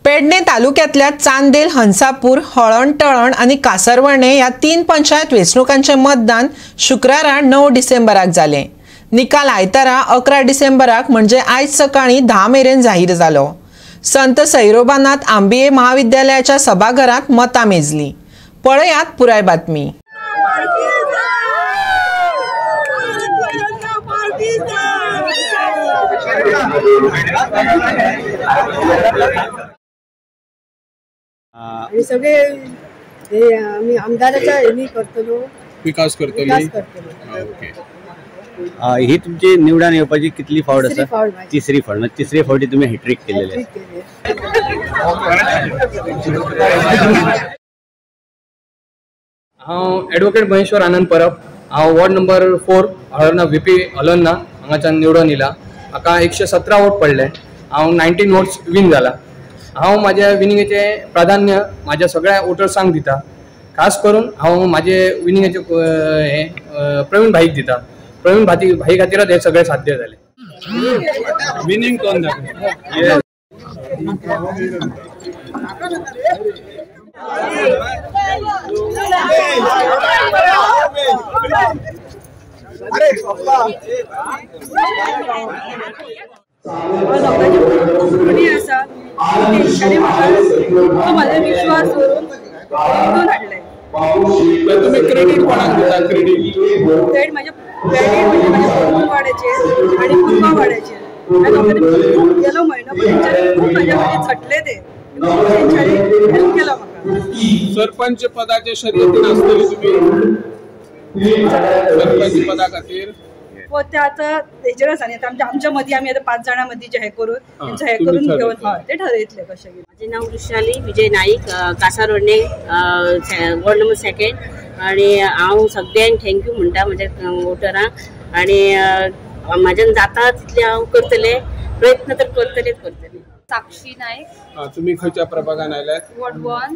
पेडणे तालुक्यातल्या चांदेल, हंसापूर, हळण तळण आनी कासरवर्णे ह्या 3 पंचायत वेंचणुकांचे मतदान शुक्रारा 9 डिसेंबराक जालें। निकाल आयतारा 11 डिसेंबराक म्हणजे आयज सकाळीं 10 मेरेन जाहीर जालो। संत सैरोबानाथ आंबिये महाविद्यालयाच्या सभाघरात मतां मेजली। पळयात पुराय बातमी। आणि सगळे हे आम्ही आमदाराच्या हेनी करतलो, विकास करतलो। ओके, ही तुमची निवडून येवपाची कितली फावट आसा? तिसरी फावट। तिसरी फावटी तुम्ही हॅट्रिक केलेले। हांव एडवोकेट महेश्वर आनंद परब, हांव वॉर्ड नंबर 4 हळर्णा व्हीपी हलन्ना हांगाच्यान निवडून येयला। म्हाका 117 वोट पडले, हांव 19 वोट्स विन जाला। हांव म्हाज्या विनिंगेचें प्राधान्य म्हाज्या सगळ्या वोटर्सांक दिता, खास करून हांव म्हाजे विनिंगेचें हें प्रवीण भाईक दिता। प्रवीण भाई खातीरच हें सगळें साध्य जालें। विनींग कोण जालें? लोकांचे खूब ऋणी आसा, तेंच्यांनी म्हाका म्हाजो विश्वास दवरून निवडून हाडलें। तुमी क्रेडीट कोणाक दिता? क्रेडीट म्हाज्या क्रेडीट म्हणजे म्हाज्या कोंकण वाड्याचेर आनी कुरबा वाड्याचेर। आनी लोकांनी खूब गेलो म्हयनो पण तेंच्यांनी खूब म्हाज्या खातीर झटले, ते तेंच्यांनी हेल्प केलो म्हाका। सरपंच पदाचे शर्यतीन आसतली तुमी? सरपंच पदा खातीर ते आतां हेजेर आसा न्ही, आतां आमच्या मदीं आमी आतां 5 जाणां मदीं जे हें करून तेंचो हें करून घेवन हय ते ठरयतले कशें कितें। म्हाजें नांव वृशाली विजय नाईक, कासारोडणे, वॉर्ड नंबर 2। आनी हांव सगळ्यांक thank you म्हणटा म्हज्या वोटरांक, आनी म्हाज्यान जाता तितलें हांव करतलें, प्रयत्न तर करतलेच करतलें। साक्षी नाईक। तुमी खंयच्या प्रभागान आयल्यात? वॉर्ड 1।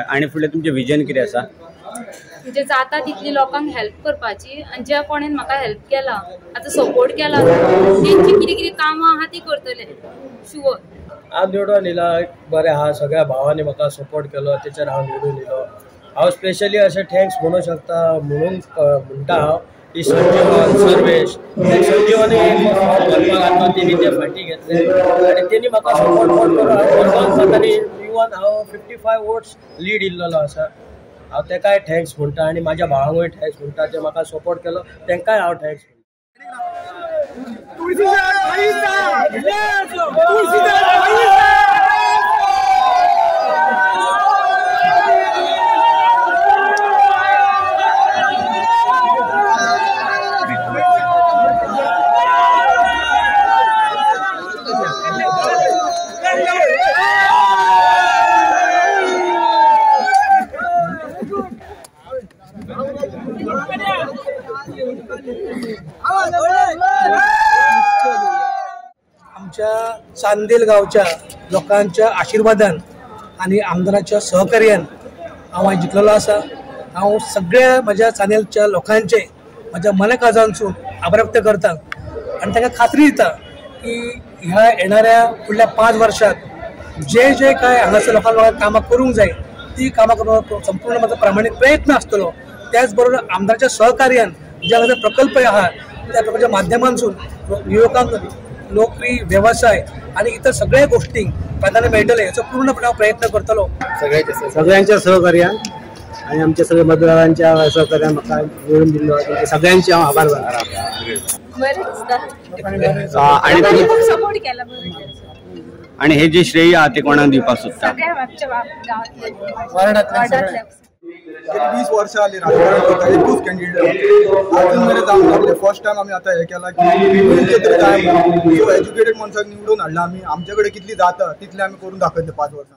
आनी फुडलें तुमचें विजन कितें आसा? म्हणजे जाता तितली लोकांक हेल्प करपाची, आनी ज्या कोणेन म्हाका हेल्प केला, आतां सपोर्ट केला, तेंची कितें कितें कामां आहा ती करतले शुअर। हांव निवडून येयला बरें आहा, सगळ्या भावांनी म्हाका सपोर्ट केलो, तेचेर हांव निवडून येयलो। हांव स्पेशली अशें thanks म्हणूंक शकता म्हणून म्हणटा हांव की संजीवन सर्वेश, संजीवन फॉर्म भरपाक आसलो तेणी ते फाटीं घेतले आनी तेणी म्हाका सपोर्ट करून हांव भरपाक इवन हांव 55 वोट्स लीड इल्लोलो आसा। हांव तेकाय thanks म्हणटा आनी म्हाज्या भावांकूय thanks म्हणटा, जे म्हाका सपोर्ट केलो तेंकाय हांव thanks म्हणटा। आमच्या चांदेल गांवच्या लोकांच्या आशिर्वादान आनी आमदाराच्या सहकार्यान हांव आयज जिखलेलो आसा। हांव सगळ्या म्हज्या चांदेलच्या लोकांचे म्हज्या मनाकाळजांतसून आभार व्यक्त करता आनी तांकां खात्री दिता की ह्या येणाऱ्या फुडल्या 5 वर्षात जे जे काय हांगासर लोकांक कामां करूंक जाय ती कामां करपाक संपूर्ण म्हजो प्रामाणीक प्रयत्न आसतलो। त्याच बरोबर आमदाराच्या सहकार्यान जे हांगासर प्रकल्प आहा त्या प्रकल्पाच्या माध्यमांतसून युवकांक नोकरी, व्यवसाय आणि इतर सगळ्या गोष्टींक प्राधान्य मेळटलें याचो पूर्णपणे प्रयत्न करतलो। सगळ्यांच्या सहकार्यान आणि आमच्या सगळ्या मतदारांच्या सहकार्यान म्हाका निवडून दिल्लो, सगळ्यांचे हांव आभार मानता। बरें दिसता आनी सपोर्ट केला। आनी हे जे श्रेय आहा ते कोणाक दिवपाक सोदता? सगळ्या आमच्या गांवांतले, वार्डांतले। 20 वर्षां जाली राजकारण करता, एकूच कॅन्डिडेट अजून मेरेन जावंक लागले। फर्स्ट टायम आमी आतां हें केलां की तरी जाय सो एज्युकेटेड मनशाक निवडून हाडला आमी, आमचे कडेन कितली जाता तितलें आमी करून दाखयतले 5 वर्सां।